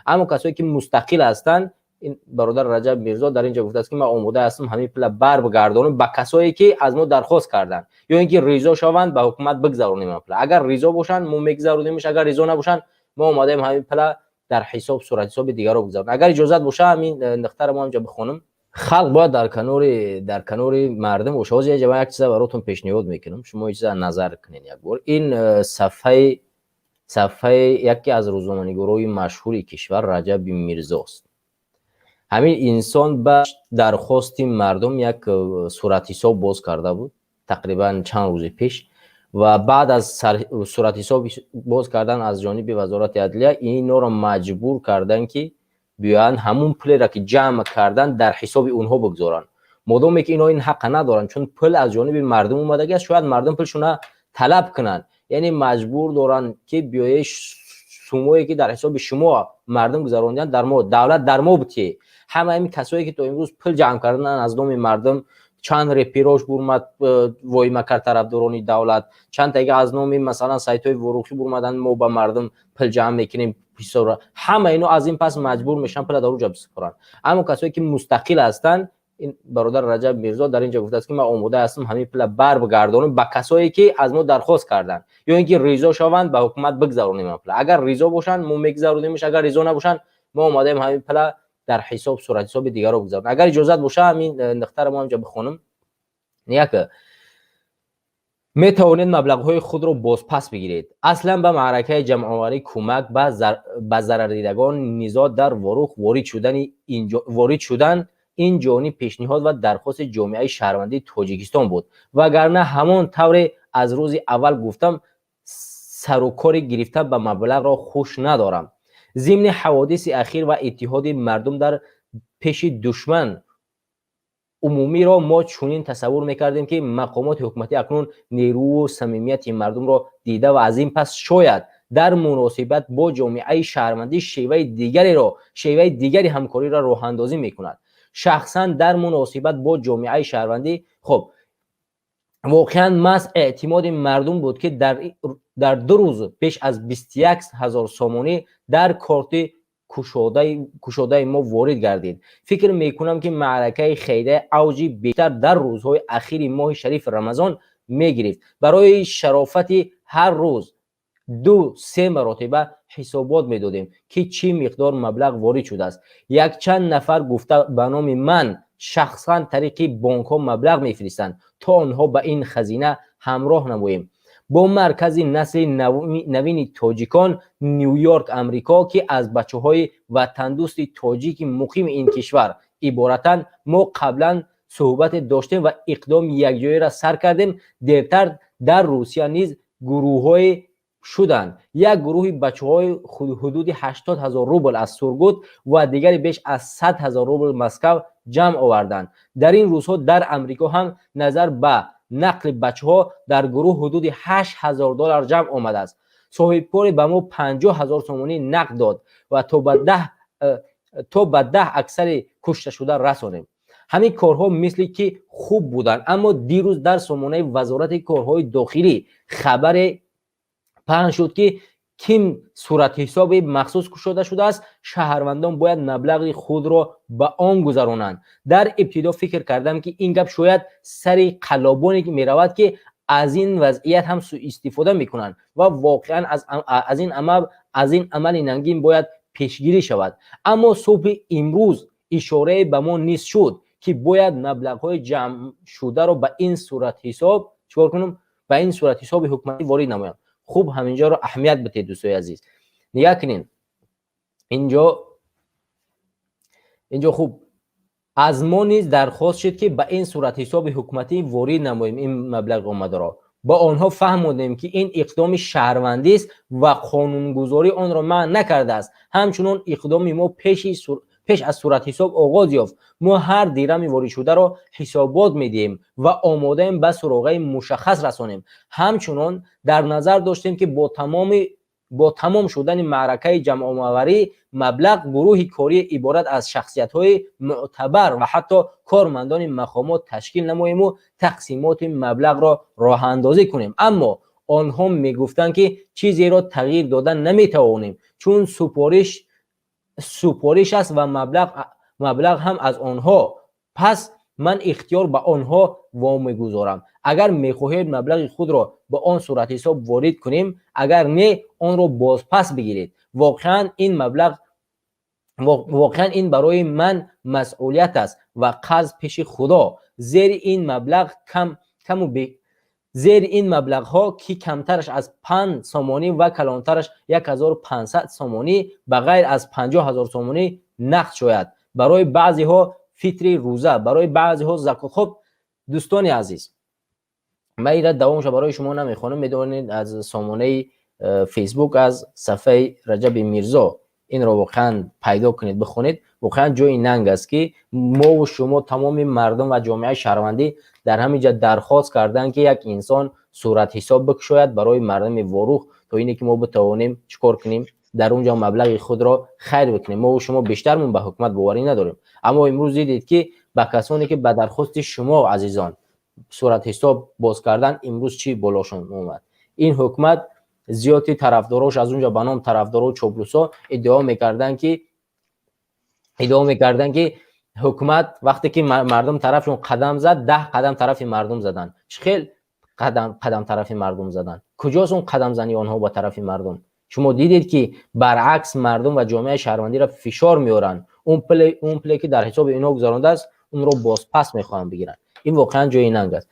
Аммо касое, ки мустақил ҳастанд, ин бародар Раҷаб Мирзо дар ин ҷо гуфтааст, ки ман омода ҳастам ҳамин пула баргардонам ба касое, ки аз мо дархост карданд, ё ин ки ризо шаванд, ба ҳукумат бигзаронем пула. Агар ризо бошанд, мо мегзаронемш, агар ризо набошанд, мо омодаем ҳамин пула дар ҳисоб, суратҳисоби дигарро бигзаронем. Агар иҷозат боша, ҳамин нуқтаро мо ҳамҷа бихонам. Халқ бояд дар канори мардум боша. Ҳозир яҷа ман як чиза баротон пешниҳод мекунам, шумо ин чиза назар кунед як бор. Ин сафҳаи яке аз рӯзноманигорои машҳури кишвар Раҷаби Мирзост. Ҳамин инсон ба дархости мардум як суратҳисоб боз карда буд тақрибан чанд рӯзи пеш ва баъд аз суратҳисоб боз кардан аз ҷониби Вазорати адлия инҳоро маҷбур карданд, ки биёянд, ҳамун пулеро, ки ҷамъ карданд, дар ҳисоби онҳо бигзоранд, модоме ки инҳо ин ҳаққа надоранд, чун пул аз ҷониби мардум омадагӣ аст. Шояд мардум пулшона талаб кунанд, яъне маҷбур доранд, ки биёе, сумое, ки дар ҳисоби шумо мардум гузарондианд, дар мо давлат дар мо битие. Ҳама ҳамин касое, ки то имрӯз пул ҷамъ кардан аз номи мардум, чанд реперош бурмад, воима кард тарафдорони давлат, чанд таига аз номи, масалан, сайтҳои Ворухӣ бурмаданд, мо ба мардум пул ҷамъ мекунем. Ҳама ино аз ин пас маҷбур мешаванд пула дар уҷа бисупоранд. Аммо касое, ки мустақил ҳастанд, ин бародар Раҷаб Мирзо дар ин ҷо гуфтааст, ки ман омода ҳастам ҳамин пула баргардонам ба касое, ки аз мо дархост карданд, ё ин ки ризо шаванд, ба ҳукумат бигзаронем пула. Агар ризо бошанд, мо мегзаронемш, агар ризо набошанд, мо омодаем ҳамин пула дар ҳисоб, суратҳисоби дигарро бигзаронем. Агар иҷозат боша, ҳамин нуқтаро мо ҳамҷа бихонам. Як метавонед маблағҳои худро бозпас бигиред. Аслан ба маъракаи ҷамъоварии кӯмак ба зарардидагон низоъ дар Ворух ворид шудан ин ҷониб пешниҳод ва дархости ҷомеаи шаҳрвандии Тоҷикистон буд, вагарна ҳамон тавре аз рӯзи аввал гуфтам, сарукори гирифта ба маблағро хуш надорам. Зимни ҳаводиси ахир ва иттиҳоди мардум дар пеши душман умумиро мо чунин тасаввур мекардем, ки мақомоти ҳукуматӣ акнун нерӯву самимияти мардумро дида ва аз ин пас шояд дар муносибат бо ҷомеаи шаҳрвандӣ шеваи дигари ҳамкориро роҳандозӣ мекунад. Шахсан дар муносибат бо ҷомеаи шаҳрвандӣ, хуб, воқеан маҳз эътимоди мардум буд, ки дар 2 рӯз беш аз 21 000 сомонӣ дар корти кушодаи мо ворид гардид. Фикр мекунам, ки маъракаи хайрия авҷи бештар дар рӯзҳои ахири моҳи шарифи Рамазон мегирифт. Барои шарофати ҳар рӯз ду се маротиба ҳисобот медодем, ки чӣ миқдор маблағ ворид шудааст. Якчанд нафар гуфта ба номи ман шахсан тариқи бонкҳо маблағ мефиристанд, то онҳо ба ин хазина ҳамроҳ намоем. Бо Маркази насли навини тоҷикон Ню-Йорк, Амрико, ки аз бачаҳои ватандӯсти тоҷики муқими ин кишвар иборатанд, мо қаблан суҳбате доштем ва иқдоми якҷояро сар кардем. Дертар дар Русия низ гурӯҳҳое шуданд. Як гурӯҳи бачаҳои ҳудуди 80 000 рубл аз Сургут ва дигаре беш аз 100 000 рубл Москав ҷамъ оварданд. Дар ин рӯзҳо дар Амрико ҳам, назар ба нақли бачаҳо, дар гурӯҳ ҳудуди 8000 доллар ҷамъ омадааст. Соҳибкоре ба мо 50 000 сомонӣ нақд дод ва то ба 10 аксари кушташуда расонем. Ҳамин корҳо мисли ки хуб буданд, аммо дирӯз дар сомонаи Вазорати корҳои дохилӣ хабаре паҳн шуд, ки ким суратҳисоби махсус кушода шудааст, шаҳрвандон бояд маблағи худро ба он гузаронанд. Дар ибтидо фикр кардам, ки ин гап шояд сари қаллобоне меравад, ки аз ин вазъият ҳам суистифода мекунанд ва воқеан аз ин амали нангин бояд пешгирӣ шавад. Аммо субҳи имрӯз ишорае ба мо низ шуд, ки бояд маблағҳои ҷамъшударо ба ин суратҳисоб чикор кунам, ба ин суратҳисоби ҳукуматӣ ворид намоям. Хуб, ҳаминҷоро аҳамият бидиҳед, дӯстои азиз, нигаҳ кунед инҷо. Хуб, аз мо низ дархост шуд, ки ба ин суратҳисоби ҳукуматӣ ворид намоем ин маблағи омадаро. Ба онҳо фаҳмондем, ки ин иқдоми шаҳрвандист ва қонунгузорӣ онро манъ накардааст. Ҳамчунон иқдоми мо пеш аз суратҳисоб оғоз ёфт. Мо ҳар дирами воридшударо ҳисобот медиҳем ва омодаем ба суроғаи мушаххас расонем. Ҳамчунон дар назар доштем, ки бо тамом шудани маъракаи ҷамъоварии маблағ гурӯҳи корӣ иборат аз шахсиятҳои мӯътабар ва ҳатто кормандони мақомот ташкил намоему тақсимоти маблағро роҳандозӣ кунем. Аммо онҳо мегуфтанд, ки чизеро тағйир дода наметавонем, чун супориш Супориш аст ва маблағ ҳам аз онҳо. Пас ман ихтиёр ба онҳо вомегузорам. Агар мехоҳед, маблағи худро ба он суратҳисоб ворид кунем, агар не, онро бозпас бигиред. Воқеан ин барои ман масъулият аст ва қарз пеши Худо. Зери ин маблағ каму зери ин маблағҳо, ки камтараш аз 5 сомонӣ ва калонтараш 1500 сомонӣ, ба ғайр аз 50 000 сомонӣ нақд, шояд барои баъзеҳо фитри рӯза, барои баъзеҳо закот. Хуб, дӯстони азиз, ман ира давомша барои шумо намехонам. Медонед, аз сомонаи Фейсбук, аз сафҳаи Раҷаби Мирзо инро воқеан пайдо кунед, бихонед. Воқеан ҷои нанг аст, ки мову шумо, тамоми мардум ва ҷомеаи шаҳрвандӣ дар ҳамин ҷа дархост карданд, ки як инсон суратҳисоб бикушояд барои мардуми Ворух, то ине ки мо битавонем чӣ кор кунем, дар он ҷо маблағи худро хайр бикунем. Мову шумо бештармон ба ҳукумат боварӣ надорем, аммо имрӯз дидед, ки ба касоне ки ба дархости шумо, азизон, суратҳисоб боз кардан, имрӯз чӣ болошон омад. Ин ҳукумат зиёди тарафдорош аз он ҷо ба ном тарафдоро чоплусо иддао мекарданд, ки ҳукумат вақте ки мардум тарафшон қадам зад, 10 қадам тарафи мардум заданд. Чӣ хел қадам тарафи мардум заданд? Куҷост он қадамзании онҳо ба тарафи мардум? Шумо дидед, ки баръакс мардум ва ҷомеаи шаҳрвандиро фишор меоранд. Он пуле, ки дар ҳисоби инҳо гузарондааст, онро бозпас мехоҳанд бигиранд. Ин воқеан ҷои нанг аст.